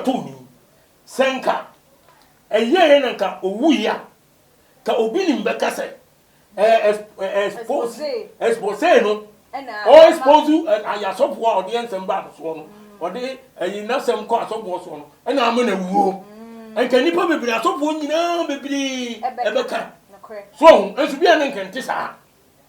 too no yi, sɛ nka ɛyɛeɛ na nka ɔwuiɛ a, ka obi nim bɛka sɛ expose expose no ɔ expose ayɛ asɔfoɔ a ɔde nsɛm ba no soɔ no ɔde ɛyi n'asɛm kɔ asɔfoɔ soɔ no ɛna ama na wuo nka nipa bebree asɔfoɔ nyinaa bebree ɛbɛka so ɔho nso bi a ne nka nte saa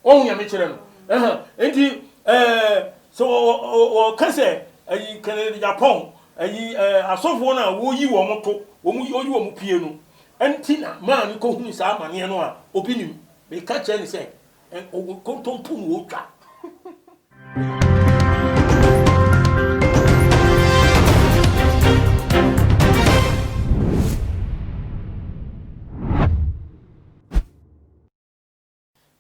ɔho nyame kyerɛ no ɛhɛn nti ɛɛ sɛ ɔka sɛ ɛyi kɛnɛ Japan ɛyi ɛɛ asɔfoɔ no a wɔyi wɔn to wɔn yi wɔn pie no Ɛnti na maa no kɔhunu saa amaneɛ no a obi nim. Meka kyerɛ no sɛ, ɔwɔ kontompo na ɔretwa.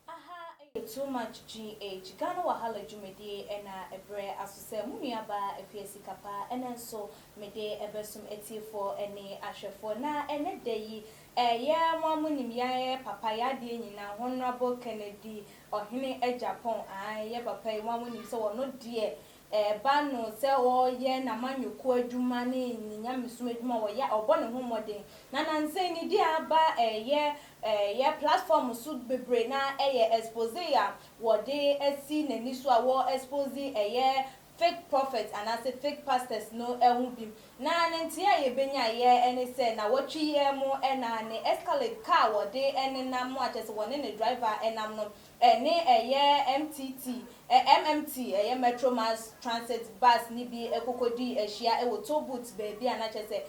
Aha yɛ Too Much GH, Ghana Wahala dwumadie ɛna ɛbrɛ aso sɛ mo nua baa Afia Sikapa ɛnɛ nso mede ɛbɛsom atiefoɔ ɛne ahwɛfoɔ na ɛnɛ da yi ɛyɛ mo a mo nim yɛ papa yɛ adeɛ nyinaa Honourable Kennedy Ɔhene Agyapong ae yɛ papa yi mo a mo nim sɛ ɔno deɛ Ɛba no sɛ ɔreyɛ n'amanyɔkuo adwuma ne ne nyamesom adwuma a, ɔyɛ a ɔbɔ ne ho mmɔden. Na nansa yi ne din a aba ɛyɛ ɛyɛ platform so bebree no ara yɛ expose a wɔde asi n'ani so a wɔ expose ɛyɛ fake prophets anaasɛ fake pastors no ho bi. Na ne nteɛ a yɛbɛnyaeɛ ne sɛ nawɔtwe yi ara mu na ne Escalade car a wɔde nenam a kyerɛ sɛ wɔne ne driver nam no Ɛne ɛyɛ MTT, MMT, ɛyɛ Metro Mass Transit bus no bi kɔkɔdii ahyia wɔ toll booth baabi a na kyerɛ sɛ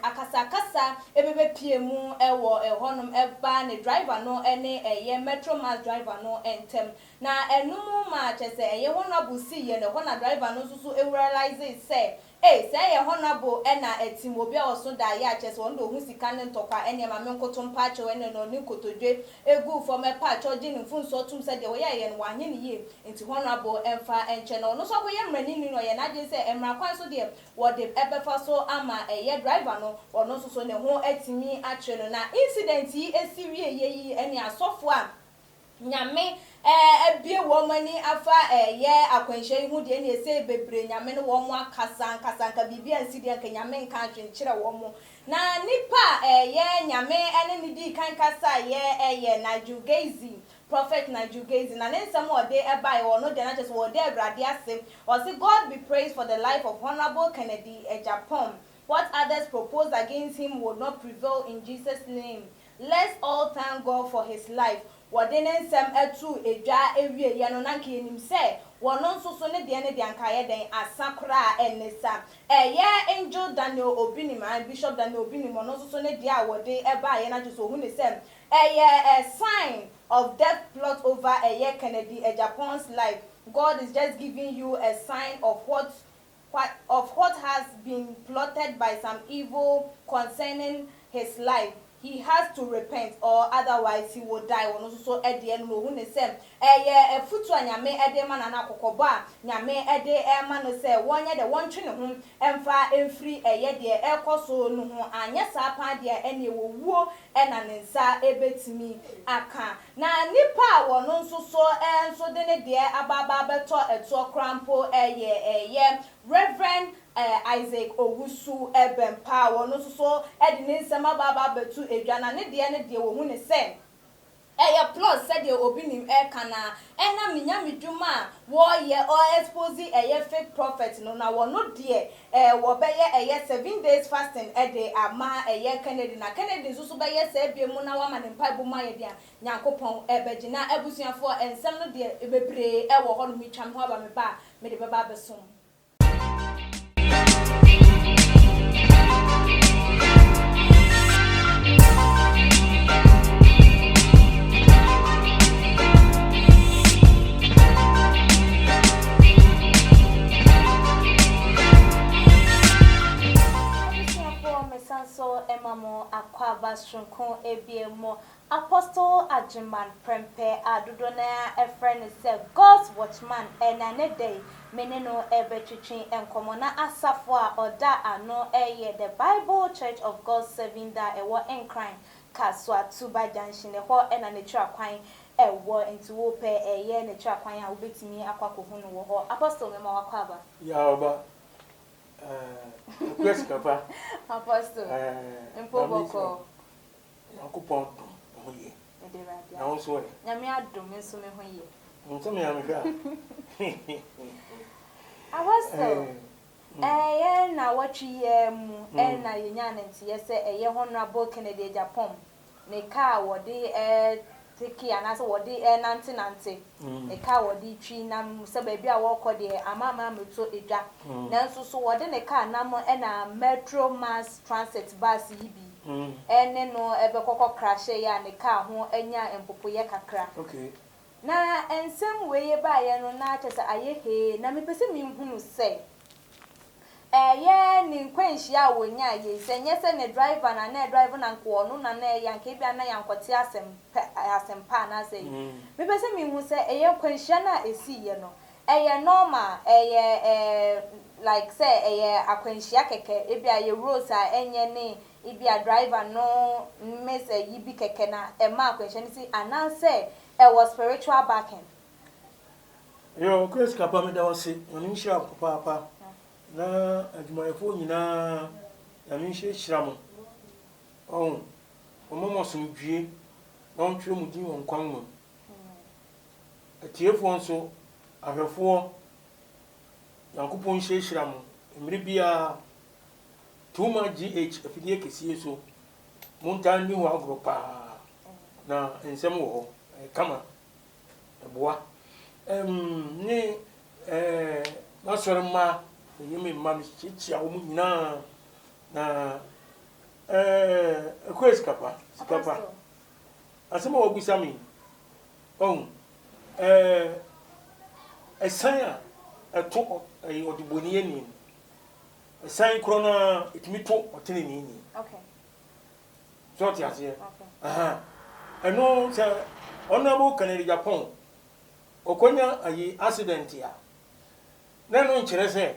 akasakasa bɛbɛpue mu wɔ hɔnom ɛba ne driver no ne ɛyɛ Metro Mass driver no ntam. Na ɛno mu ma kyerɛ sɛ ɛyɛ Honourable siiɛ no, ɛhɔ na driver no nso so realisee sɛ Ei sɛ ɛyɛ honourable ɛna atim obi a ɔso daeɛ a kyerɛ sɛ ɔno deɛ ɔhu sika ne ntɔkwa ɛneɛ ma me nkoto mpaakyɛw ɛne no ɔne nkotodwe guu fam ɛpaakyɛw gye ne mfomsoɔ tom sɛ deɛ ɔyɛɛyɛ no wanyɛ no yie nti honourable ɛmfa nkyɛ no ɔno nso akɔyɛ mmaranimni no ɔyɛ n'adwene sɛ mmara kwan so deɛ wɔde ɛbɛfa so ama ɛyɛ driver no ɔno nso so ne ho atumi akyere no na incident yi ɛsi wieɛ yi ɛne asɔfoɔ a Nyame abue wɔn ani afa ɛyɛ akwanhyia yi ho deɛ ɛne ɛsei bebree Nyame ne wɔn akasa ankasa anka biribi ansi deɛ anka Nyame nka hwee nkyerɛ wɔn na nipa a ɛyɛ Nyame ɛne no dii kan kasaeɛ ɛyɛ Nigel Gaisie Prophet Nigel Gaisie na ne nsɛm a ɔde ɛbaeɛ ɔno deɛ na kyerɛ sɛ ɔda Awurade ase ɔse God be praised for the life of Honourable Kennedy Agyapong what others propose against him will not prevail in Jesus name Let's all thank God for his life Wɔde ne nsɛm too dwa wieeɛ no na anka yɛnim sɛ wɔno nso so ne deɛ ne deɛ anka ayɛ dɛn asa koraa ɛnne sa Ɛyɛ Angel Daniel Obinim ae Bishop Daniel Obinim ɔno nso so ne deɛ a wɔde baeɛ no akyerɛ sɛ ɔhu ne sɛ ɛyɛ a sign of death plot over ɛyɛ Kennedy Agyapong's life God is just giving you a sign of what what of what has been plotted by some evil concerning his life he has to repent or otherwise he will die ɔno nso so deɛ no na ɔhu no sɛ ɛyɛ afutuo a Nyame de rema no anaa kɔkɔbɔ a Nyame de rema no sɛ wɔnyɛ dɛ wɔntwe ne ho mfa mfiri ɛyɛ deɛ ɛrekɔ so no ho anyɛ saa paa deɛ a ɛneɛ wɔwuo na ne nsa bɛtumi aka Na nipa a wɔno nso so nso de ne deɛ aba aba abɛtɔ ɛtoɔ koraa mpo yɛ yɛ Rev. Isaac Owusu Bɛmpa a wɔno nso so de ne nsɛm aba aba abɛto dwa na ne deɛ no deɛ wɔhu no sɛ ɛyɛ plot sɛdeɛ obi nim ɛka no ara ɛnam ne nyamedwuma a wɔyɛ ɔ expose ɛyɛ fake prophet no na wɔno deɛ wɔbɛyɛ ɛyɛ 7 days fasting de ama ɛyɛ Kennedy na Kennedy nso so bɛyɛ saa bie mu na wama ne mpaebɔ mu ayɛ deɛ Nyankopɔn bɛgye. Na abusuafoɔ, nsɛm no deɛ bebree wɔ hɔ nom, metwa me ho aba me ba a, mede bɛba abɛsom. Abusuafoɔ mesan so ma mo akwaaba soronko abie mu Apostle Agyeman Prempeh a dodoɔ no ara frɛ no sɛ God's Watchman na ɛnɛ da yi me ne no rebɛtwetwe nkɔmmɔ. Na asafo a ɔda ano yɛ The Bible Church of God Seventh a ɛwɔ Nkran, Kasoa Tuba Junction, ɛhɔ na n'akyira kwan wɔ, nti wopɛ ɛyɛ n'akyira kwan a wobɛtumi akɔ akɔhu no wɔ hɔ. Apostle mema wo akwaaba. Yaa ɔba. Akua Sikapa. Apostle. Mpo bɔkɔɔ. Nyankopɔn dom me ho yie. Mede Awurade Na wo nso ɛ? Nyame adom me nso me ho yie. Nso me a mehwɛ a. Apostle, ɛyɛ nnawɔtwe yi ara mu na yɛnyaa no nteɛ sɛ ɛyɛ Honourable Kennedy Agyapong ne car a wɔde teke anaasɛ wɔde renantenante, ne car a wɔde retwi nam sɛ baabi a wɔrekɔ deɛ ama ama ammɛtɔ dwa. Nanso so wɔde ne car nam na Metro Mass Transit bus yi bi ne no bɛkɔ kɔ crasheeɛ a ne car ho anya mpopoeɛ kakra. Na nsɛm wei baeɛ no na kyerɛ sɛ ayɛ hee na mepɛ sɛ mehunu sɛ Ɛyɛ ne nkwanhyia a wɔnyaeɛ yi, sɛ ɛnyɛ sɛ ne driver na na ɛdrive no anka ɔno na na ɛyɛ anka ebia na yɛankɔte asɛm pɛ asɛm pa anaasɛ yi. Mepɛ sɛ mehu sɛ ɛyɛ nkwanhyia no a ɛsiiɛ no, ɛyɛ normal, ɛyɛ ɛɛ like sɛ ɛyɛ akwanhyia kɛkɛ, ebia ɛyɛ roads a ɛnyɛ ne ebia driver no miss ayi bi kɛkɛ na ɛmaa akwanhyia no si anaasɛ ɛwɔ spiritual backing. Yoo Grace Kapa meda wo ase Nyame nhyira wo papaapa na adwumayɛfoɔ nyinaa Nyame nhyirahyira mo ɔho ɔmma mo asomdwie na ɔntwerɛ mo din wɔ nkwa nwoma mu atiefoɔ nso ahwɛfoɔ Nyankopɔn nhyirahyira mo mmerɛ biara Too much GH afidie kɛsie so montaa nni ho agorɔ paa na nsɛm wɔ hɔ ɛyɛ kama. Ɛboa. Ɛm ne ɛɛ m'asɔre mma, me me mma, mekyiakyia wɔn nyinaa. Na ɛɛ ɛkɔyɛ sika pa, sika pa. Asɛm a wabisa me yi, ɔhu, ɛɛ ɛsan a ɛto ɛyɛ ɔdebɔneyɛni no, ɛsan korɔ no ara ɛtumi to ɔteneneeni. Okay. So ɔte aseɛ? Aha. Ɛno sɛ Honourable Kennedy Agyapong ɔkɔnya ayi accident a, na ɛno nkyerɛ sɛ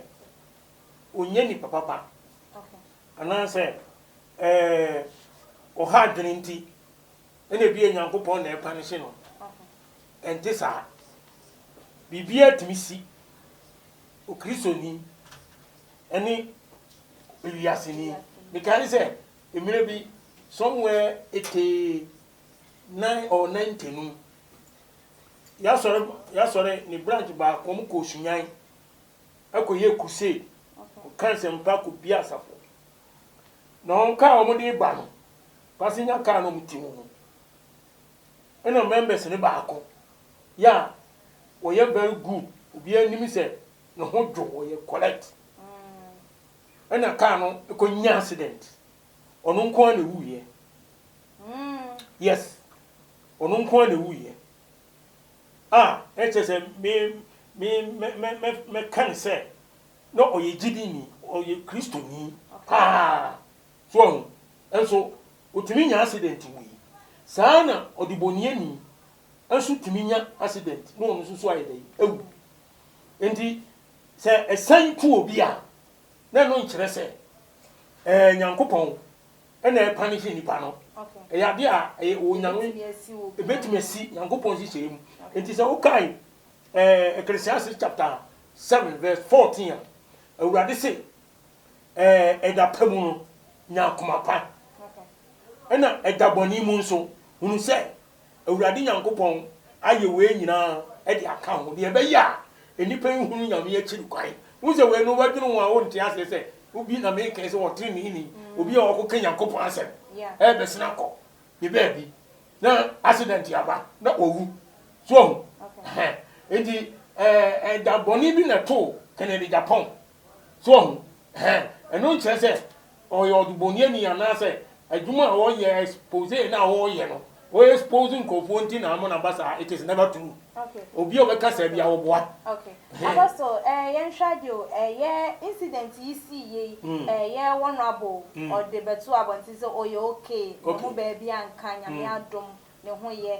ɔnyɛ nipa papa. Anaasɛ ɛɛ ɔha adwene nti ɛna ebi Nyankopɔn na ɛpanihye no. Ɛnte saa. Biribiara tumi si Okristoni ɛne ewiaseni. Mekae sɛ Mmerɛ bi, somewhere 89 or 90 no mu, yɛasɔre yɛasɔre ne branch baako wɔn kɔɔ Sunyan ɛkɔyɛ crusade, kɔka nsɛmpa kɔbie asafo. Na wɔn kaa wɔn de ba no, passenger car na wɔn ti ho no, ɛna members no baako yɛ a wɔyɛ very good, obiara nim sɛ ne ho dwo, wɔyɛ correct. Ɛna car no kɔ nya accident ɔno nko ara na ɛwuiɛ yes ɔno nko ara na ɛwuiɛ a ɛkyɛ sɛ me me me me me mɛka ne sɛ na ɔyɛ gyidini ɔyɛ kristoni paa so ɔho nso ɔtumi nya accident wui saa na ɔdebɔniani nso tumi nya accident na ɔno nso so ayɛ dɛ awu nti Sɛ ɛsan tu obi a, na ɛno nkyerɛ sɛ ɛɛ Nyankopɔn na ɛrepanihye nipa no. Ɛyɛ ade a ɛyɛ Onyame, ɛbɛtumi asi Nyankopɔn nhyehyɛeɛ mu. Nti sɛ wokae ɛɛ Ecclesiastes chapter 7 verse 14 a, Awurade se, ɛɛ ɛda pa mu no, nya akoma pa. Ɛna ɛda bɔne mu nso, hunu sɛ Awurade Nyankopɔn ayɛ wei nyinaa de aka ho, deɛ ɛbɛyɛ a nnipa nhunu Nyame akyiri kwan. Wohu sɛ wei no wobɛdwene ho a wonte aseɛ sɛ obi na meka yi sɛ ɔteneneeni, obi a ɔkɔka Nyankopɔn asɛm ɛrebɛsene akɔ ne baabi na accident aba na wawu. So wahu? Ɛhɛn. Enti ɛda bɔne bi na ɛtoo Kennedy Agyapong. So wahu? Ɛhɛn. Ɛno nkyerɛ sɛ ɔyɛ ɔdebɔneyɛni anaasɛ adwuma a ɔyɛ expose no a ɔyɛ no ɔ expose nkurɔfoɔ nti na ama no aba saa it is never true obi a ɔbɛka saa biara ɔboa. Okay Apostle eh yɛnhwɛ adeɛ o ɛyɛ incident yi sii yei ɛyɛ honourable ɔde bɛtoo abɔnten sɛ ɔyɛ okay ne ho baabi anka Nyame adom ne ho yɛ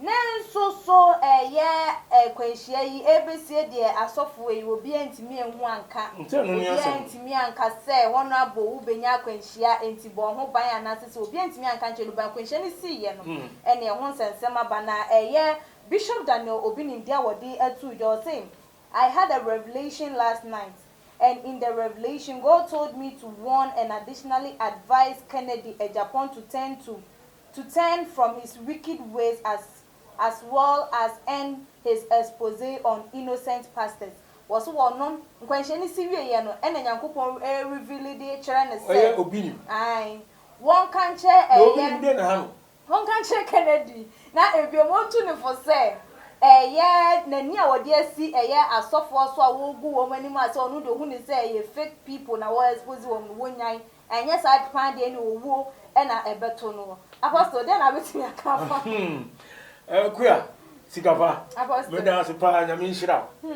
Nanso so ɛyɛ akwanhyia yi rebesie deɛ asɔfoɔ yi obiara ntumi anhu anka, obiara ntumi anka sɛ honourable wobɛnya akwanhyia enti bɔ wo ho ban anaasɛ sɛ obiara ntumi anka nkyerɛ no but akwanhyia no siiɛ no ɛne ɛho nsɛnsɛm aba na ɛyɛ Bishop Daniel Obi nimdeɛ a wɔde ato dwa ɔse I had a revelation last night. And in the revelation, God told me to warn and additionally advise Kennedy Agyapong to turn to to turn from his wicked ways as well as end his expose on innocent pastors. Wɔso wɔnom nkwanhyɛ no si wieɛ no, ɛna Nyankopɔn reveal de kyerɛ ne Ɔyɛ sɛ Obinim. Ae, wɔnka nkyerɛ Na Obi ɛyɛ nim dɛ na ha no. Wɔnka nkyerɛ Kennedy na ebiem wɔntu no fo sɛ ɛyɛ n'ani a wɔde asi ɛyɛ asɔfoɔ so a wɔregu wɔn anim ase, ɔno deɛ ɔhu ne sɛ ɛyɛ fake people na wɔ expose wɔn no, wɔnyan. Ɛnyɛ saa paa deɛ, ne owuo ɛna ɛbɛto no. Apostle, deɛ na abɛtumi aka afa? Kuya Sikafa. Apostle. Meda ase paa, Nyame nhyira wo.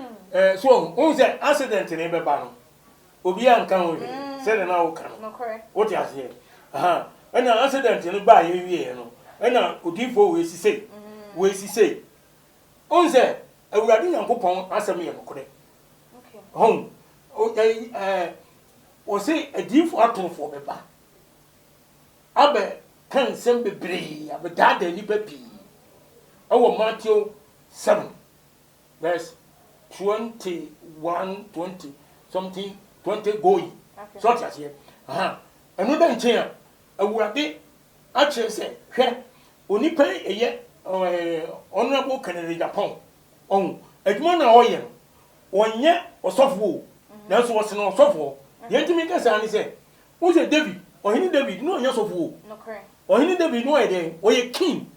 So wohu sɛ accident ne bɛba no, obiara nka ho hwee sɛdeɛ na woka no. Nokorɛ. Wote aseɛ? Aha. Ɛna accident no baa yɛwieɛ no, ɛna odiyifoɔ wei si sei, wei si sei. Wohu sɛ Awurade Nyankopɔn asɛm yɛ nokorɛ. Hɔn wɔse adiyifoɔ atorofoɔ bɛba abɛ ka nsɛm bebree abɛdaadaa nnipa pii ɛwɔ Matthew 7 verse 21, 20 something, 20 going. So ɔte aseɛ? Aha. Ɛno da nkyɛn a, Awurade akyerɛ sɛ, hwɛ, onipa yi ɛyɛ Honorable Kennedy Agyapong, ɔho adwuma no a ɔyɛ no, ɔnyɛ ɔsɔfoɔ o, nanso ɔsene ɔsɔfoɔ. Deɛ ntumi nka saa ne sɛ, wo sɛ David, Ɔhene David ne ɔnyɛ sɔfoɔ o. Ɔhene David ne ɔyɛ dɛn? Ɔyɛ king,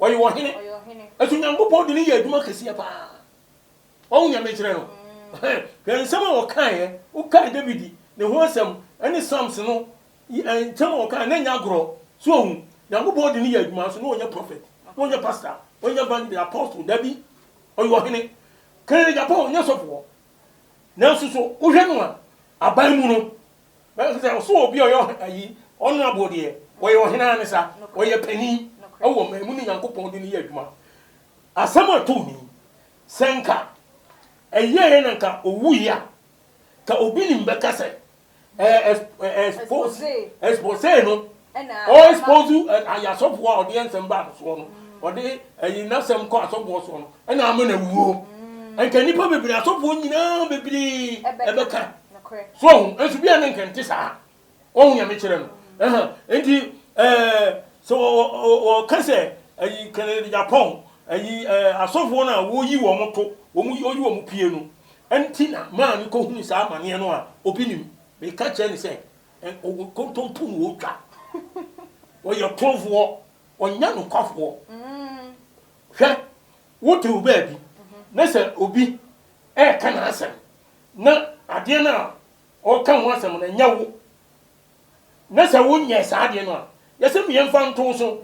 ɔyɛ ɔhene. Ɛso Nyankopɔn de ne yɛ adwuma kɛseɛ paa. Ɔho Nyame kyerɛ no, hwɛ nsɛm a ɔkaeɛ. Wokae David ne ho asɛm ne Psalms no, nsɛm a ɔkaeɛ na nyɛ agorɔ. So ɔhu Nyankopɔn de ne yɛ adwuma so na ɔnyɛ prophet, na ɔnyɛ pastor, ɔnyɛ evangelist, apostle, dabi, ɔyɛ ɔhene. Kennedy Agyapong ɔnyɛ sɔfoɔ, nanso so wohwɛ no a, aban mu no sɛ ɔso obi a ɔyɛ ayi honorable deɛ, ɔyɛ ɔhene ara ne sa, ɔyɛ panin ɛwɔ man mu ne Nyankopɔn de ne yɛ adwuma. Asɛm a ɛtoo ni sɛ nka ɛyɛɛ na nka owui a, ka Obi Nim bɛka sɛ expose no, ɔ expose ayasɔfoɔ a ɔde nsɛm baa no soɔ no, ɔde ɛyi n'asɛm kɔ asɔfoɔ soɔ no, ɛna ama na wuo. Nka nnipa bebree, asɔfoɔ nyinaa bebree ɛbɛka so ɔho, nso bi a ne nka nte saa. Ɔho Nyame kyerɛ no ɛhɛn. Nti sɛ wɔka sɛ ɛyi Kennedy Agyapong ɛyi asɔfoɔ no a wɔyi wɔn to wɔn wɔyi wɔn pie no, ɛnti na maa no kɔhunu saa amaneɛ no a Obi Nim. Meka kyerɛ ne sɛ kontompo na ɔtwa, ɔyɛ torofoɔ, ɔnyɛ nokwafoɔ. Hwɛ, wote wo baabi na sɛ obi ɛɛka n'asɛm na adeɛ no a ɔka ho asɛm no ɛnyɛ wo, na sɛ wonyɛ saa adeɛ no a, yɛsɛ mmiɛmfa nto so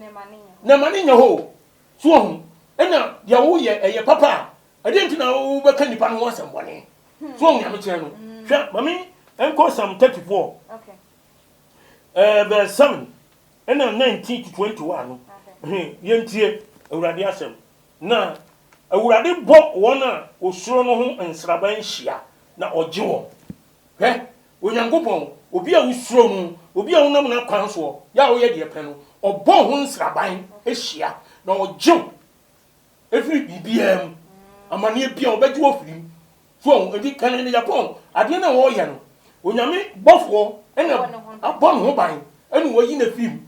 na ma ne nyɛ hɔ. So ɔho ɛna deɛ woyɛ ɛyɛ papa a, ɛdeɛ nti na wobɛka nipa no ho asɛm bɔne? So ɔho Nyame kyerɛ no. Hwɛ, mame nkɔ Psalm 34 verse 7 ɛna 19 to 21 no. Yɛntie Awurade asɛm. Na Awurade bɔ wɔn a osuro no ho nsraban hyia, na ɔgye wɔn. Hwɛ, Onyankopɔn, obi a wosuro no, obi a wonam n'akwan soɔ, yɛ a woyɛ deɛ pɛ no, ɔbɔ ho nsraban hyia, na ɔgye wo ɛfiri biribiara mu. Amanneɛ biara ɔbɛgye wo afiri mu. So ɔho, enti kane ne Japan, adeɛ no a wɔreyɛ no, Onyame bɔfoɔ ɛna abɔ ne ho ban, ɛna wɔyi no afiri mu.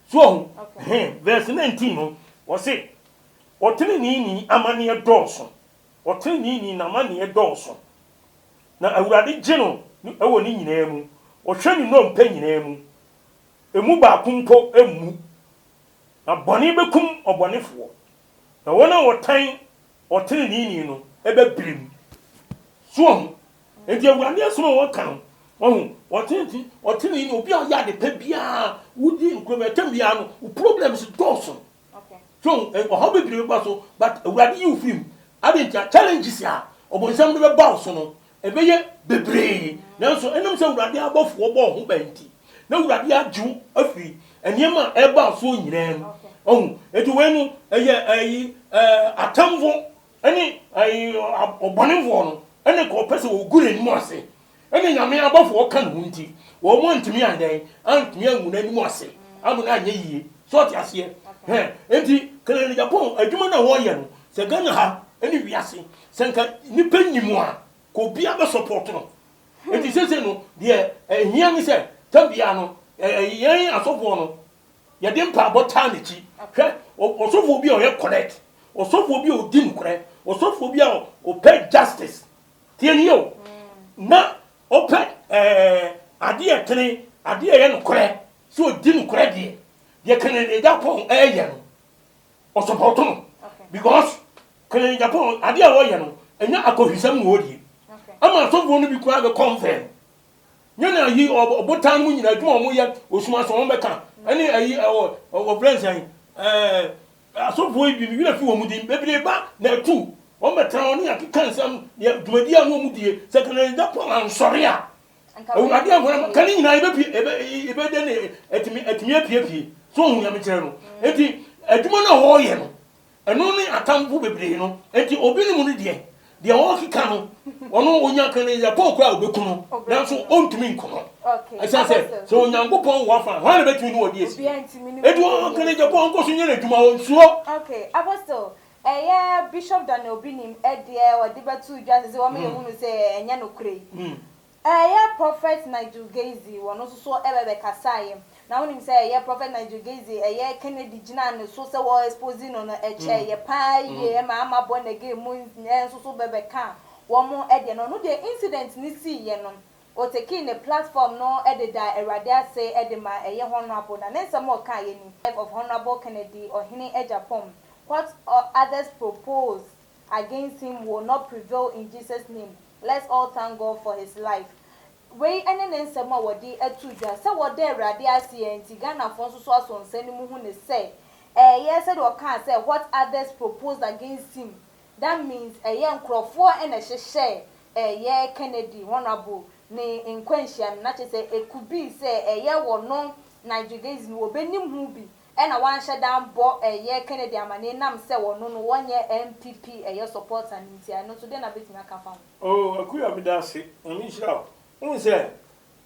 So ɔho, verse 19 no, wɔse, ɔteneneeni amanneɛ dɔɔso, ɔteneneeni n'amanneɛ dɔɔso, na Awurade gye no wɔ ne nyinaa mu. Ɔhwɛ ne nnompe nyinaa mu, emu baako mpo mmu. Na bɔne bɛkum ɔbɔnefoɔ, na wɔn a wɔtan ɔteneneeni no bɛbirim. So wahu? Enti Awurade asɛm a wɔka no, wahu, ɔtenetene, ɔteneneeni, obi a ɔyɛ ade pa biara, wodi nokorɛ, ɛtɛm biara no, wo problems dɔɔso. So ɔhaw bebree bɛba so, but Awurade yi wo firi mu. Adɛn ntia? Challenges a ɔbonsam de bɛba wo so no, ɛbɛyɛ bebree. Nanso ɛnam sɛ Awurade abɔfoɔ bɔ wo ho ban nti, na Awurade agye wo afiri nneɛma a ɛba soɔ nyinaa mu. Ɔhu? Enti wei no, ɛyɛ ɛyi atamfo ɛne ɛyi ɔbɔnefoɔ no ɛne ka ɔpɛ sɛ ɔgu n'anim ase. Ɛne Nyame abɔfoɔ ka ne ho nti, wɔn antumi andɛn, antumi angu n'anim ase, ama no anyɛ yie. So ɔte aseɛ? Hɛn, enti Kennedy Agyapong adwuma no a wɔreyɛ no, sɛ Ghana ha ne wiase, sɛ nka nnipa nim a, ka obiara bɛ support no. Enti seesei no, deɛ ɛhia ne sɛ, tam biara no, yɛn asɔfoɔ no, yɛde mpaebɔ taa n'akyi. Hwɛ, ɔsɔfoɔ bi a ɔyɛ correct, ɔsɔfoɔ bi a ɔdi nokorɛ, ɔsɔfoɔ bi a ɔpɛ justice, tie nie o, na ɔpɛ ɛɛ adeɛ a ɛtene, adeɛ a ɛyɛ nokorɛ, sɛ ɔdi nokorɛ deɛ, deɛ Kennedy Agyapong ɛreyɛ no, ɔsɔpɔto no because Kennedy Agyapong adeɛ a ɔreyɛ no, ɛnyɛ akɔhwisɛm na ɔredie. Ama asɔfoɔ no bi koraa bɛ confirm. Nyɛ na ayi ɔbotan no mu nyinaa adwuma a wɔyɛ osuma so wɔn bɛka ɛne ayi ɛwɔ wɔfrɛ nsɛn ɛɛ asɔfoɔ yi bi mi werɛ fi wɔn din bebree ba na ɛtu wɔn bɛtena hɔ ne akeka nsɛm deɛ dwumadie a wɔn die sɛ Kennedy Agyapong ansɔre a Awurade amfa ka ne nyinaa yɛbɛpie ebe ebɛdɛ ne ɛtumi ɛtumi apiepie so ohun nyame kyerɛ no eti adwuma no a wɔreyɛ no Ɛno ne atamfo bebree no. Enti obi ne mu no deɛ, deɛ ɔrekeka no, ɔno ɔnya ka no Japan koraa a ɔbɛku no, nanso ɔntumi nku no. Ɛsiane sɛ, sɛ Onyankopɔn wɔ afa a, hwan na bɛtumi ne ɔdi asi? Enti ɔka no Japan ɔnkɔ so nyɛ n'adwuma, ɔnsuro. Okay, Apostle, ɛyɛ Bishop Daniel Obinim deɛ ɔde bɛtoo dwa sɛ sɛ wɔma yɛhunu sɛ ɛnyɛ nokorɛ yi. Ɛyɛ Prophet Nigel Gaisie wɔno nso so ɛbɛ bɛkasaeɛ. Na wonim sɛ ɛyɛ Prophet Nigel Gaisie ɛyɛ Kennedy gyinaa ne so sɛ wɔ expose no no ɛkyɛeɛ paa yie ɛma ama born again mu nso so bɛ bɛkaa wɔn ɛdeɛ no. Ɔno deɛ incident no siiɛ no ɔtekii ne platform no de daa Awurade ase de maa ɛyɛ Honourable na ne nsɛm a ɔkaeɛ ni, Life of Honourable Kennedy Ɔhene Agyapong, What others propose against him will not prevail in Jesus name. Let's all thank God for his life Wei ne ne nsɛm a wɔde ato dwa sɛ wɔda Awurade ase a nti Ghanafoɔ nso so asɔ nsa no mu hu no sɛ ɛyɛ sɛdeɛ ɔkaa sɛ what others proposed against him that means ɛyɛ nkorɔfoɔ na ɛhyehyɛɛ ɛyɛ Kennedy Honourable ne nkwanhyia no na kyerɛ sɛ it could be sɛ ɛyɛ wɔno Nigel Gaisie no wɔbɛnim ho bi Ɛna wanhyɛ da ambɔ ɛyɛ Kennedy amaneɛ nam sɛ ɔno no wɔnyɛ NPP ɛyɛ supporter no nti a, ɛno nso deɛn na bɛtumi aka afa ho? Oh Akuya meda ase, Nyame nhyira wo. Wohu sɛ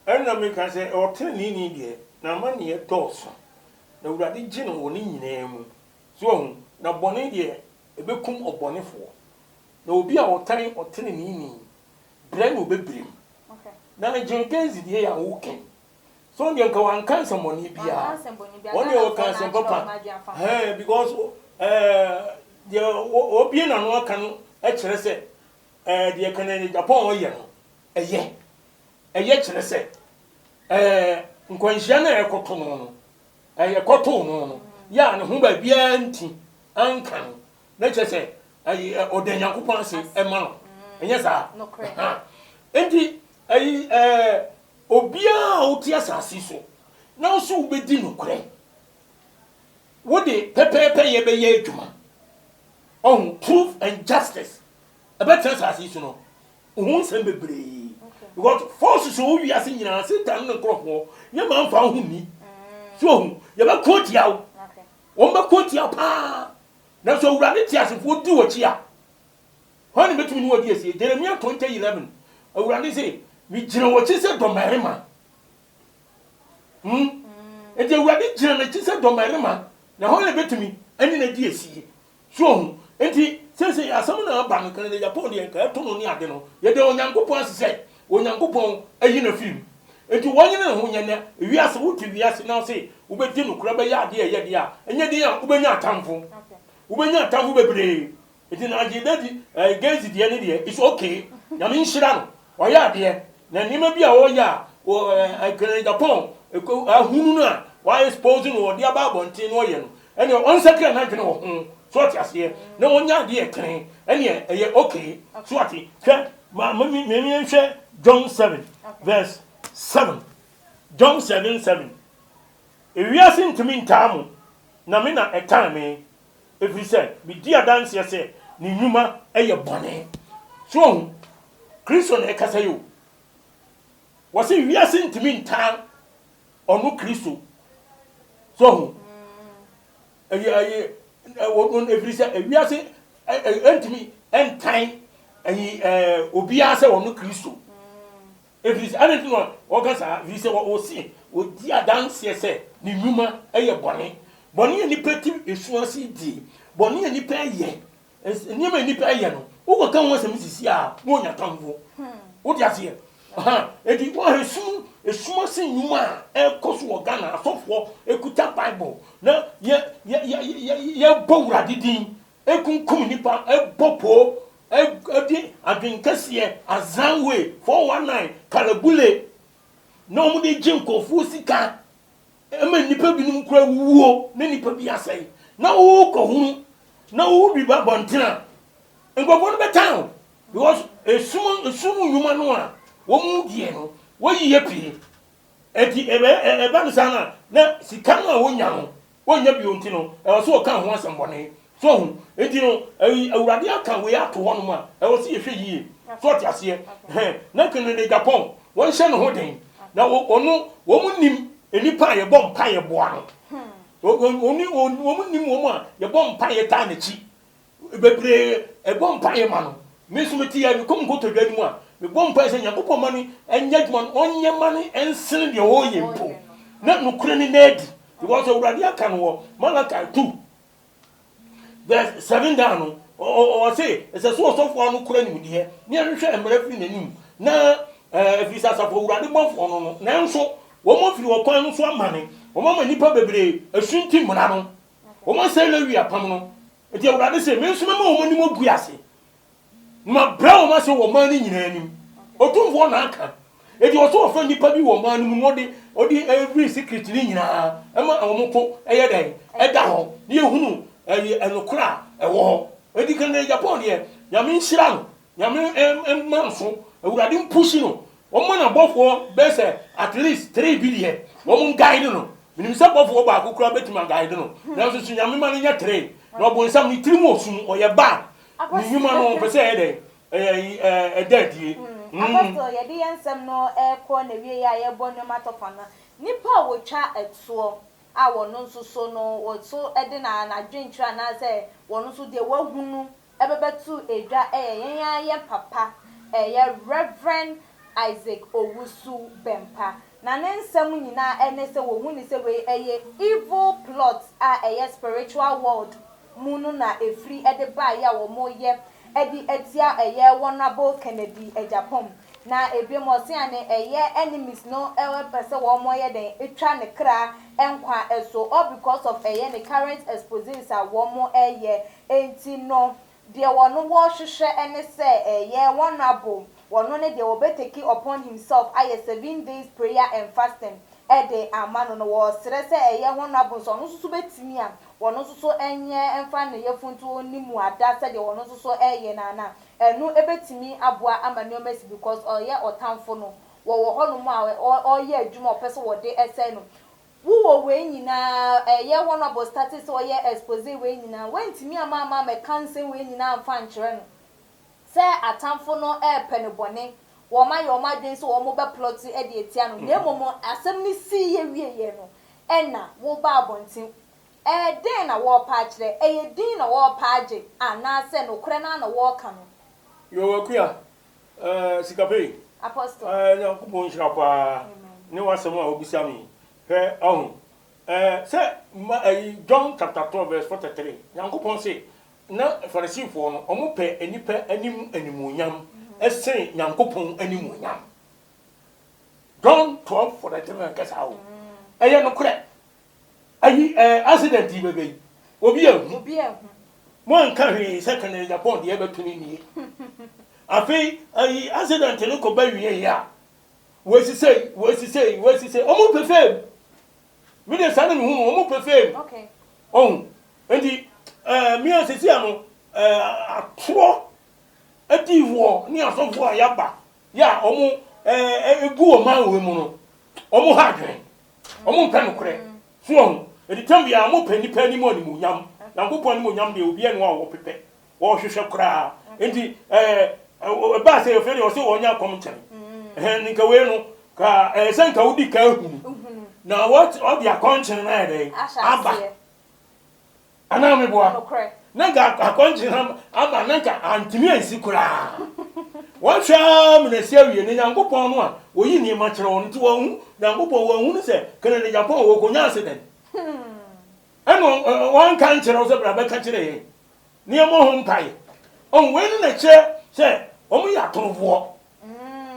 ɛna meka sɛ ɔteneneeni deɛ n'amaneɛ dɔɔso na Awurade gye no wɔ ne nyinaa mu. So wahu? Na bɔne deɛ ɛbɛkum ɔbɔnefoɔ, na obi a ɔtan ɔteneneeni brɛ na ɔbɛbrɛ mu. Na Gilgazi deɛ yɛ a woka yi, So ɔno deɛ nka wanka nsɛmmɔne biara. Wɔn deɛ wɔka nsɛm papa. Ɛɛ because ɛɛ deɛ wɔbie n'ano aka no kyerɛ sɛ ɛɛ deɛ Kennedy Japan ɔyɛ no ɛyɛ ɛyɛ kyerɛ sɛ ɛɛ nkwanhyia no a ɛkɔto no no ɛyɛ kɔtoo no no yɛ a ne ho baabiara nti anka no na kyerɛ sɛ ɛyɛ ɔda Nyankopɔn ase ɛma no ɛnyɛ saa nti ɛyi ɛɛ. Obiara a wote asase so na wo so wobɛdi nokorɛ, wode pɛpɛɛpɛyɛ bɛyɛ adwuma, ɔho, truth and justice, ɛbɛtena asase yi so no, wo ho nsɛm bebree. Because forces wɔ wiase nyinaa, Satan ne ne nkurɔfoɔ, yɛ ma mfa wo ho nni. So ohu, yɛbɛko atia wo. Wɔn bɛko atia wo paa. Nanso Awurade teasefoɔ di w'akyi a, Hwan na obetumi ne wo adi asie? Jeremia 20:11, Awurade se, Migyina w'akyi sɛ dɔmmarima. Hmm? Enti Awurade gyina n'akyi sɛ dɔmmarima, na hwan na obetumi ne no adi asie? So ohu? Enti seesei asɛm no a aba no, Canada Japan deɛ nka ɛto no ne ade no, yɛda Onyankopɔn ase sɛ Onyankopɔn ayi no afiri mu. Enti wɔnyere ne ho nyɛ na wiase, wote wiase na wose wobɛdi nokorɛ bɛyɛ adeɛ a ɛyɛ deɛ a, ɛnyɛ den a wobɛnya atamfo. Wobɛnya atamfo bebree. Nti na agye dadi eh, Gezi deɛ ne deɛ it's okay nyame nhyira no ɔyɛ adeɛ na nneɛma bi a ɔyɛ a wɔ eh, Japan ahunu no a wa expose no ɔde aba abɔnten na ɔyɛ no ɛne ɔnsakra n'adwene wɔ ho so ɔte aseɛ na ɔnya adeɛ ɛtene ɛne ɛyɛ okay so ɔte hwɛ ma ma mi mi nhwɛ John 7 verse 7 John 7 7 ewiase ntumi ntaa mo na me na ɛtan me Ɛfiri sɛ medi adanseɛ sɛ ne nnwuma yɛ bɔne. So wahu? Kristo na ɛkasa yi o. Wɔse wiase ntumi ntaa ɔno Kristo. So wahu? Ɛyɛ ɛyɛ ɛwɔ ɛfiri sɛ wiase ɛntumi ntan ɛyi ɛɛ obiara sɛ ɔno Kristo. Ɛfiri sɛ, adɛn nti na wɔka saa? Ɛfiri sɛ wɔse wɔdi adanseɛ sɛ ne nnwuma yɛ bɔne. Bɔne a nnipa ti esu ase die, bɔne a nnipa yɛ, nneɛma a nnipa yɛ no, wokɔka ho asɛm sisi a, na wɔnya tamfo. Wote aseɛ? Aha, enti woahwɛ sum, esum ase nnwuma a ɛrekɔ so wɔ Ghana, asɔfoɔ ɛkuta Bible na yɛ, yɛ, yɛ, yɛ, yɛbɔ Awurade din, ɛkunkum nnipa, ɛbɔ poo, ɛde adwenkɛseɛ, Azanwe, 419, Kalabule, na wɔde gye nkurɔfoɔ sika, ɛma nnipa binom kura wuo na nnipa bi asɛe, na wokɔhunu, na wodi ba abɔnten a, nkurɔfoɔ no bɛtan wo. Because esum esum nnwuma no a wɔn deɛ no wɔyi yɛ pii. Eti ɛbɛ ɛba no saa na na sika no a wɔnya no wɔnya bio nti no ɛwɔ sɛ wɔka ho asɛm bɔne. So ɔho nti no ɛyi awurade aka wei ato hɔ nom a ɛwɔ sɛ yɛhwɛ yie. So ɔte aseɛ hɛn na kene Japan wɔnhyɛ ne ho den na ɔno wɔn nim nnipa a yɛbɔ mpa yɛ boa no. Wɔn wɔn nim wɔn a yɛbɔ mpa yɛ taa n'akyi. Bebree bɔ mpaeɛ ma no. Me nso mete yɛ mekɔ me nkotodwe anim a, mebɔ mpaeɛ sɛ Nyankopɔn ma no nyɛ adwuma no, ɔnyɛ ma no nsene deɛ ɔreyɛ mpo, na nokorɛ no nna adi. Because Awurade aka no wɔ Malachi 2 verse 7 down no, ɔse ɛsɛ sɛ ɔsɔfoɔ ano kora nimdeɛ, ne ɛhwehwɛ mmara firi n'anim, na ɛfiri sɛ asafo Awurade bɔfoɔ no no, nanso wɔn afiri ɔkwan no so amane, wɔn ama nnipa bebree asunti mmara no, wɔn asɛe Lewi apam no. Enti Awurade se, Me nso mɛma wɔn anim agu ase, na mabrɛ wɔn ase wɔ ɔman no nyinaa anim. Otumfoɔ na aka. Enti ɔsɛ ɔfa nnipa bi wɔ ɔman no mu na ɔde ɔde every secret no nyinaa ɛma wɔn to ɛyɛ dɛn ɛda hɔ na yɛhunu ɛyɛ ɛnokorɛ a ɛwɔ hɔ. Enti kan Japan deɛ Nyame nhyira no. Nyame mma no so, Awurade mpushi no, wɔmma no abɔfoɔ bɛyɛ sɛ at least three bi deɛ, wɔn guide no. Menim sɛ bɔfoɔ baako koraa bɛtumi aguide no, nanso so Nyame ma no nyɛ three. Na ɔbonsam ne tirim wɔ sum, ɔyɛ bad, ne nnwuma no ɔmpɛ sɛ ɛyɛ dɛn, ɛyɛ ɛda adie. Apostle, yɛde yɛn nsɛm no rekɔ n'awieɛ a yɛrebɔ nneɛma tɔfa no, nnipa a wɔtwa toɔ a wɔn nso so no, wɔn nso de n'adwenkyerɛ anaasɛ wɔn nso deɛ wɔahunu ɛbɛbɛto dwa yɛ yɛn ara yɛn papa, ɛyɛ Rev. Isaac Owusu Bempah. Na ne nsɛm nyinaa ne sɛ wɔhu no sɛ wei ɛyɛ evil plot a ɛyɛ spiritual world mu no na ɛfiri de baeɛ a wɔyɛ de atia ɛyɛ Honourable Kennedy Agyapong. Na ebiom ɔse ane ɛyɛ enemies no pɛ sɛ wɔn yɛ dɛn twa ne kra nkwa so all because of ɛyɛ ne current exposés a wɔn yɛ Enti no, deɛ wɔno wɔrehwehwɛ ne sɛ ɛyɛ honourable, wɔno ne deɛ wɔbɛ take upon himself ayɛ 7 days prayer and fasting de ama no no, wɔresrɛ sɛ ɛyɛ honourable nso ɔno nso so bɛtumi a, wɔno nso so nyɛ mfa ne yafuntuo ne mu ada sɛdeɛ wɔno nso so ɛreyɛ no ana, ɛno bɛtumi aboa ama nneɛma asi because ɔyɛ ɔtamfo no, wɔwɔ hɔnom a ɔreyɛ adwuma a ɔpɛ sɛ wɔde sɛe no. Wowɔ wei nyinaa, ɛyɛ honourable start sɛ ɔyɛ expose wei nyinaa, woantumi ama ama amɛka nsɛm wei nyinaa amfa ankyerɛ no sɛ atamfo no ɛɛpɛ no bɔne, wɔn ayɛ wɔn adwene sɛ wɔn bɛ plot de atia no, na mmom asɛm no siiɛ wieɛ no ɛna woba abɔnten. Ɛɛ dɛn na wɔɔpɛ akyerɛ? Ɛyɛ din na wɔɔpɛ agye anaasɛ nokorɛ no ara na wɔɔka no? Yoo Akua, ɛɛ Sikapei, Apostle. ɛɛ Nyankopɔn nhyira wo paa ne w'asɛm a wobisa me yi. Hwɛ ɔho, ɛɛ sɛ ma ɛyi John chapter 12 verse 43, Nyankopɔn se na Farisifoɔ no wɔn pɛ nnipa anim animuonyam ɛsen Nyankopɔn animuonyam. John 12 43 na ɛkasa o. Ɛyɛ nokorɛ. Ayi ɛɛ accident yi bɛbɛ yi, obi anhu. Obi anhu. Mo anka hwee sɛ Kennedy Agyapong deɛ ɛbɛto no nie. Afei ayi accident no kɔ ba wie yi a, wɔasi sei, wɔasi sei, wɔasi sei, wɔn pɛ fame. Me deɛ saa na mehu no, wɔn pɛ fame. Okay. Ɔhu. Nti ɛɛ me a sisi ano ɛɛ atorɔ adiifoɔ ne asɔfoɔ a yaba yɛ a wɔn ɛɛ egu ɔman wɔ mu no, wɔn ha adwene. Wɔn mpɛ nokorɛ. So wɔn eti tam biara wɔn pɛ nipa anim animuonyam. Nyankopɔn animuonyam deɛ obiara ni hɔ a wɔpepɛ, wɔhwehwɛ koraa. Enti ɛɛ ɛbaa sɛ afei deɛ ɔsɛ wɔnyɛ akɔm nkyɛn. Ɛhɛn nka wei no ka ɛyɛ sɛ nka wodi kan hunu na wɔde akɔnkyene no ayɛ dɛn aba. Anaa meboa? Na nka akɔnkyen aba na nka antumi ansi koraa. Wɔhwɛ ara ma no asi awie. Na Nyankopɔn no a oyi nneɛma kyerɛ wɔn nti wɔanhu Nyankopɔn, wɔanhunu sɛ Kennedy Agyapong wɔkɔnya accident. Ɛna wɔanka nkyerɛ wo sɛ bra bɛka kyerɛ yɛn na yɛmmɔ ho mpae. Ɔn wei no na ɛkyerɛ sɛ wɔn yɛ atorofoɔ.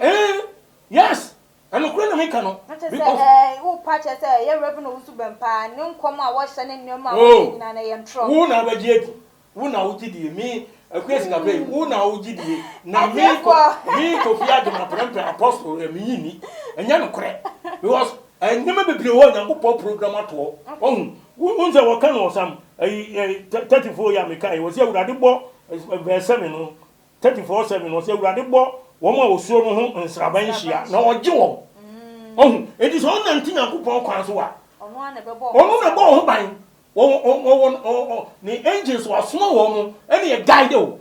Ɛɛ. Yes, ɛnokorɛ na meka no. Na kyerɛ sɛ ɛɛ wo pa kyerɛ sɛ ɛyɛ Rev. Owusu Bɛmpa ne nkɔm a wɔhyɛ ne nneɛma a wɔyɛ nyinaa no ɛyɛ ntorɔ. Wo na wobɛgye adi. Wo na wogye die. Me Akua Sikapɛ yi, wo na wogye die. Na me me Kofi Agyemang Prempeh Apostle ɛ menye nni. Ɛnyɛ nokorɛ. Because nneɛma bebree wɔ hɔ a Nyankopɔn program atoɔ. Wahu? Wohu sɛ wɔka no wɔ Psalm ayi 34 yi a mekae yi, wɔse Awurade bɔ verse 7 no, 34 7 no, ɔsɛ Awurade bɔ wɔn a wɔsuro no ho nsraban hyia na ɔgye wɔn. Ɔhu? Enti sɛ ɔnante Nyankopɔn kwan so a, Ɔno na ɛbɛbɔ ɔno na ɛbɔ wɔn ho ban. Wɔwɔ ne angels wasoma wɔn mo ɛne yɛ guide o.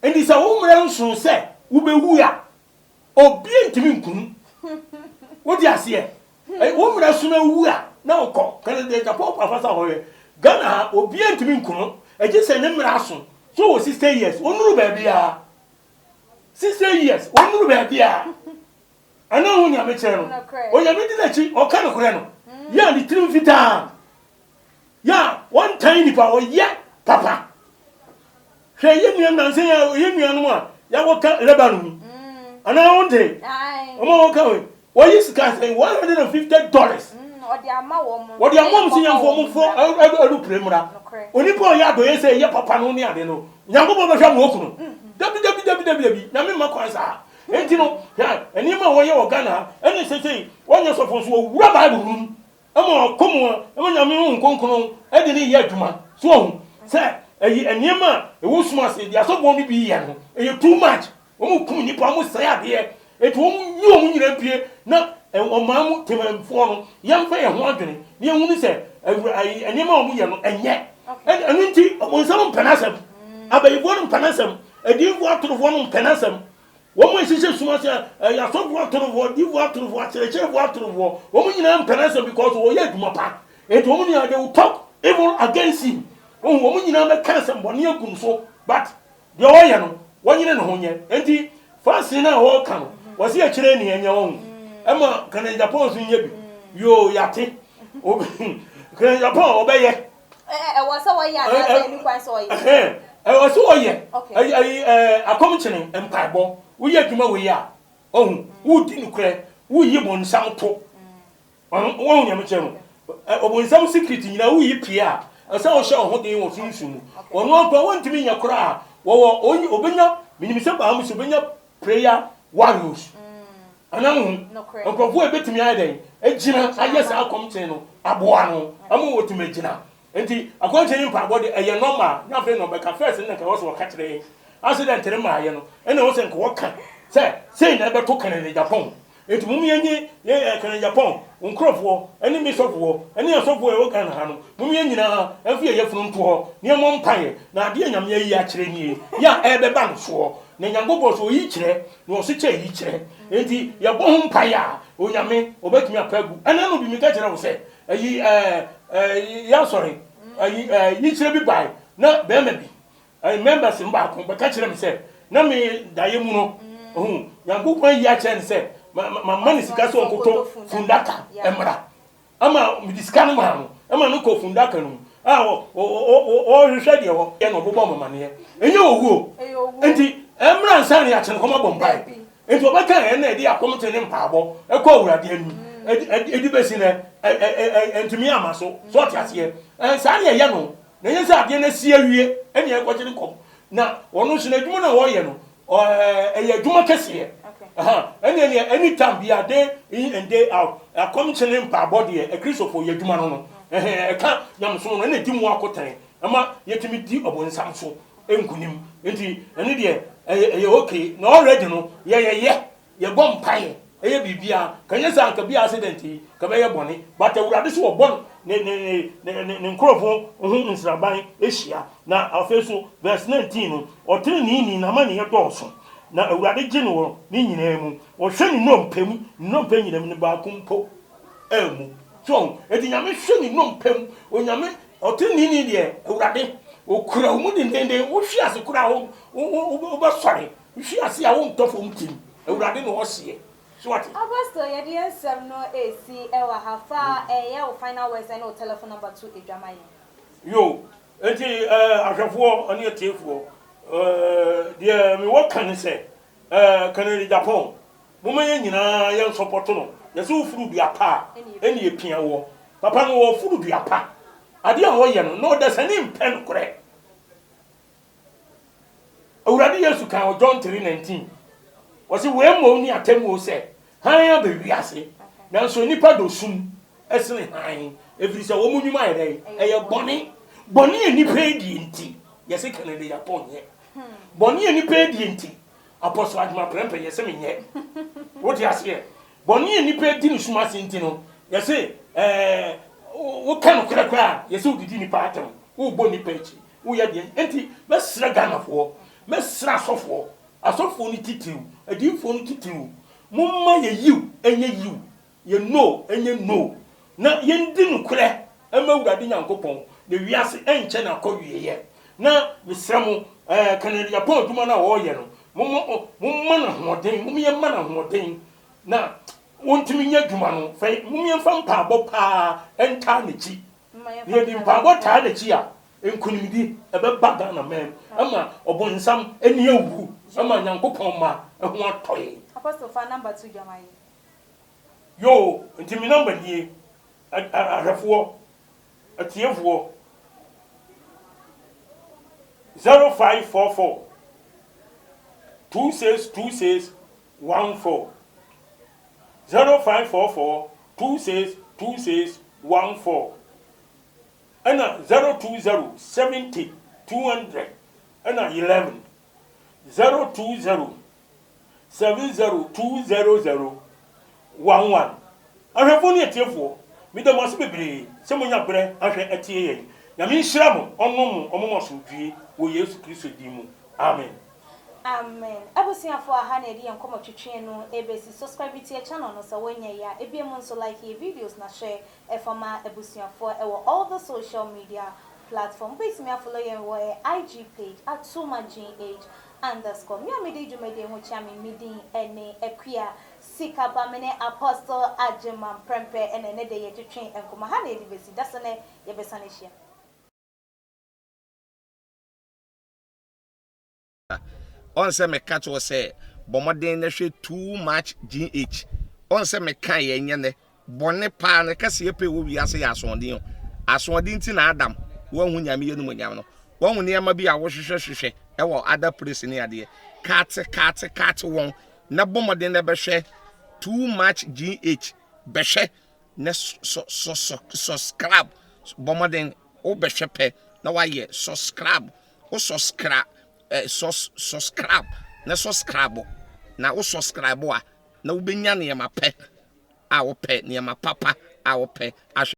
Enti sɛ wo mmerɛ nso sɛ wobɛwu a, obi ntumi nkum. Wote aseɛ? Wo mmerɛ so na wu a na wokɔ. Kane deɛ Japan afa sa hɔ yɛ. Ghana ha obiara ntumi nku no. Ɛgye sɛ ne mmerɛ aso. So wɔ 60 years ɔnnuru baabiara. 60 years ɔnnuru baabiara. Ɛna ho nyame kyerɛ no. Onyame di n'akyi ɔka nokorɛ no. Yɛ a ne tirim fitaa. Yɛ a wɔntan nipa ɔyɛ papa. Hwɛ yɛ nua nansa yi a yɛ nuanom a yɛakɔka Lebanon yi. Anaa wonte? Wɔn a wɔka wei. Wɔyi sika sɛn $150. Wɔde ama wɔn. Wɔde ama wɔn sɛ yɛmfa wɔn mforo aeroplane mmra. Onipa a ɔyɛ adɔeɛ sɛ ɛyɛ papa no ne ade no, Nyankopɔn bɛhwɛ ama waku no. Dabi dabi dabi dabi dabi, Nyame mma kwan saa. Enti no, hwɛ nneɛma a wɔyɛ wɔ Ghana ha, ɛne seesei wɔnyɛ sɔfo nso wɔwura Bible no mu. Ɛma ɔkɔ mu a, ɛma Nyame Honhom Kronkron de no yɛ adwuma. So wahu sɛ ɛyi nneɛma a ɛwɔ sum ase deɛ asɔfoɔ no bi yɛ no, ɛyɛ too much. Wɔn kum nnipa, wɔn sɛe adeɛ. Enti wɔn nyi wɔn nyinaa mpue na ɔman mu temanmufoɔ no yɛmfa yɛn ho adwene na yɛnhunu sɛ awura ayi nneɛma a wɔn yɛ no ɛnyɛ. Ɛno nti ɔbonsam mpɛ n'asɛm. Abayifoɔ no mpɛ n'asɛm. Adiyifoɔ atorofoɔ no mpɛ n'asɛm. Wɔn a ɛhyehyɛ sum ase ɛyɛ asɔfoɔ atorofoɔ, adiyifoɔ atorofoɔ, akyerɛkyerɛfoɔ atorofoɔ. Wɔn nyinaa mpɛ n'asɛm because wɔyɛ adwuma pa. Enti wɔn nyinaa they will talk evil against him. Wɔn wɔn nyinaa bɛka asɛmbɔne agu no so but deɛ ɔyɛ no wɔnyere ne ho nyɛ. Enti fasting no a wɔka no wɔsi akyire ne ɛnyɛ wɔn ɛma Kennedy Agyapong nso nyɛ bi. Yoo yate. Kennedy Agyapong ɔbɛyɛ. Ɛwɔ sɛ wɔyɛ anaasɛ ɛni kwan sɛ ɔyɛ? Ɛwɔ sɛ ɔyɛ. Ɛyi akɔmkyene mpaebɔ. Woyɛ adwuma wei a, ɔhu, wodi nokorɛ, woyi bonsam to. Wɔhu nea mekyerɛ no? Ɔbonsam secret nyinaa woyi pie a, ɛsɛ ɔhyɛ wo ho den wɔ sunsum mu. Ɔno ankora wɔntumi nyɛ koraa. Wɔwɔ ɔbɛnya, menim sɛ baa mu sɛ ɔbɛnya prayer warriors. Anaa wohu? Nkurɔfoɔ a ɛbɛtumi ayɛ dɛn agyina ayɛ saa akɔmkyene no aboa no ama wɔtumi agyina. Nti akɔmkyene ne mpaebɔ de ɛyɛ normal na afei na ɔbɛka first no na nka ɛwɔ sɛ wɔka kyerɛ yɛn accident no maayɛ no ɛna ɛwɔ sɛ nka wɔka sɛ sei na ɛbɛto Kennedy Agyapong. Nti mom yɛnye yɛn Kennedy Agyapong nkurɔfoɔ ɛne me sɔfoɔ ɛne asɔfoɔ a ɛwɔ Ghana ha no mom yɛn nyinaa ɛmfa yɛn yafunu nto hɔ na yɛmmɔ mpaeɛ na adeɛ a Nyame ayi akyerɛ nie yɛ a ɛrebɛba no soɔ na Nyankopɔn sɛ ɔyi kyerɛ na ɔse kyɛ yi kyerɛ nti yɛbɔ ho mpaeɛ a Onyame ɔbɛtumi apa agu ɛna no bi meka kyerɛ wo sɛ ɛyi ɛɛ ɛɛ yɛasɔre ɛyi ɛɛ yikyerɛ bi bae na bɛrima bi ɛyi members no baako bɛka kyerɛ me sɛ na me daeɛ mu no ohun Nyankopɔn ayi akyerɛ no sɛ ma ma ma ne sika sɛ ɔnkɔtɔ fundaka mmra Ɛma mede sika no maa no ma no kɔɔ fundaka no mu a ɔrehwehwɛ deɛ ɔyɛ na ɔbɛbɔ amamanneɛ. Ɛnyɛ owuo. Enti ɛmmra ansa na yɛakyere kɔm abɔ mpae. Enti ɔbɛka yɛn na yɛde akɔmkyere ne mpaabɔ kɔ Awurade anim ɛde bɛsi nɛ ɛntumi amma so. So ɔte aseɛ? Saa na yɛyɛ no. Na ɛnyɛ sɛ adeɛ no asi awie ɛne yɛkɔkyere kɔm. Na ɔno nso n'adwuma no a ɔreyɛ no ɛyɛ adwuma kɛseɛ. Ɛne neɛ anytime bia day in and day out akɔmkyene mpaabɔ deɛ akristofoɔ yɛ adwuma no no ɛka nyamesom no ɛna ɛdi mu akotene ɛma yɛtumi di ɔbonsam so nkunim nti ɛne deɛ ɛyɛ okay na already no yɛyɛyɛ Yɛbɔ mpaeɛ yɛ biribiara ka nyɛ sɛ anka bi accident yi ka bɛyɛ bɔne but Awurade so ɔbɔ ne ne ne ne ne nkurɔfoɔ ho nsraban hyia na afei so verse 19 no ɔteneneeni n'amaneɛ dɔɔso na Awurade gye no wɔ ne nyinaa mu ɔhwɛ ne nnompe mu ne nnompe nyinaa mu ne baako mpo ammu so ɔho enti Nyame hwɛ ne nnompe mu Onyame ɔteneneeni deɛ Awurade ɔkura wo mu dendenden wohwe ase koraa wo wo wobɛsɔre Wohwe ase a wontɔ fam tim. Awurade na ɔseɛ. So wate? Apostle, yɛde yɛn nsɛm no resi wɔ ha. Fa ɛyɛ wo final words ne wo telephone number to dwa ma yɛn. Yo, enti eh, ahwɛfoɔ ne atiefoɔ, eh, deɛ mewɔ ka ne sɛ, eh, Kennedy Agyapong, Momma yɛn nyinaa yɛn sɔpɔto no. Yɛsɛ wofuru dua pa a, ɛne yɛpia woɔ. Papa no ɔfuru dua pa. Adeɛ a ɔyɛ no, na ɔdasani mpɛ nokorɛ. Awurade Yesu kaa wɔ John 3:19, ɔse, Wei mmom ne atemmuo sɛ, hann aba wiase, nanso nnipa dɔ sum sene hann, ɛfiri sɛ wɔn nnwuma yɛ dɛn? Ɛyɛ bɔne. Bɔne a nnipa adie nti, yɛse Kennedy Agyapong nyɛ. Bɔne a nnipa adie nti, Apostle Agyeman Prempeh yɛse menyɛ. Wote aseɛ? Bɔne a nnipa adi no sum ase nti no, yɛse ɛɛ woka nokorɛ koraa a, yɛse wodidi nnipa atɛm, wobɔ nnipa akyi. Woyɛ deɛn? Enti mɛsrɛ Ghanafoɔ, mɛsrɛ asɔfoɔ, asɔfoɔ no titiriw, adiyifoɔ no titiriw, momma yɛ yiw nyɛ yiw, yɛ no nyɛ no, na yɛndi nokorɛ mma Awurade Nyankopɔn, na wiase ɛnkyɛ na akɔ wieɛ. Na mesrɛ mo, ɛɛ Kennedy Agyapong adwuma no a ɔreyɛ no, momma, momma no ahoɔden, mom yɛmma no ahoɔden na ɔntumi nyɛ adwuma no, fɛ, mom yɛmfa mpaabɔ paa ntaa n'akyi. Na yɛde mpaabɔ taa n'akyi a, nkunimdi ɛbɛba Ghana man mu ama ɔbonsam ani awu ama Nyankopɔn mma ho atɔ yɛn. Apostle fa number to dwa ma yɛn. Yoo nti me number nie ahwɛfoɔ atiefoɔ 0544 2626 14 0544 2626 14 ɛna 020 70 200 ɛna 11 020 70 200 11. Ahwɛfoɔ ne atiefoɔ, meda mo ase bebree sɛ moanya berɛ ahwɛ atie yɛn. Nyame nhyira mo, ɔnnom mo, ɔmma mo asomdwie wɔ Yesu Kristo din mu. Amen. Amen abusuafoɔ aha na yɛde yɛn nkɔmɔ twetwe no ɛbɛsi subscribe to yɛ channel no sɛ wonyɛ yɛ a ebiem nso like yɛ videos na share ɛfa ma abusuafoɔ ɛwɔ all the social media platform wobɛtumi a follow yɛn wɔ yɛ IG page at @tumagh underscore me a mede dwumadie ho kyea me me din ɛne Akua Sikapa me ne Apostle Agyeman Prempeh ɛna ɛnɛ de yɛtwetwe nkɔmɔ ha na yɛde bɛsi da so nɛ yɛbɛsan ahyia. Ɔn sɛ meka kyerɛ wo sɛ bɔ mmɔden na hwɛ too much GH. Ɔn sɛ meka yɛ nyɛ nɛ. Bɔne paa no kɛseɛ pɛ wɔ wiase yɛ asoɔden o. Asoɔden nti na Adam wanhu Nyame animuonyam no. Wahu nneɛma bi a wohwehwɛ hwehwɛ wɔ other place ne adeɛ. Kate kate kate wɔn na bɔ mmɔden na bɛhwɛ too much GH. Bɛhwɛ na subscribe. Bɔ mmɔden wobɛhwɛ pɛ na wayɛ subscribe. Wo sɔskra eh, sɔs subscribe na subscribe na wo subscribe a na wobɛnya nneɛma pɛ a wopɛ, nneɛma papa a wopɛ ahwɛ.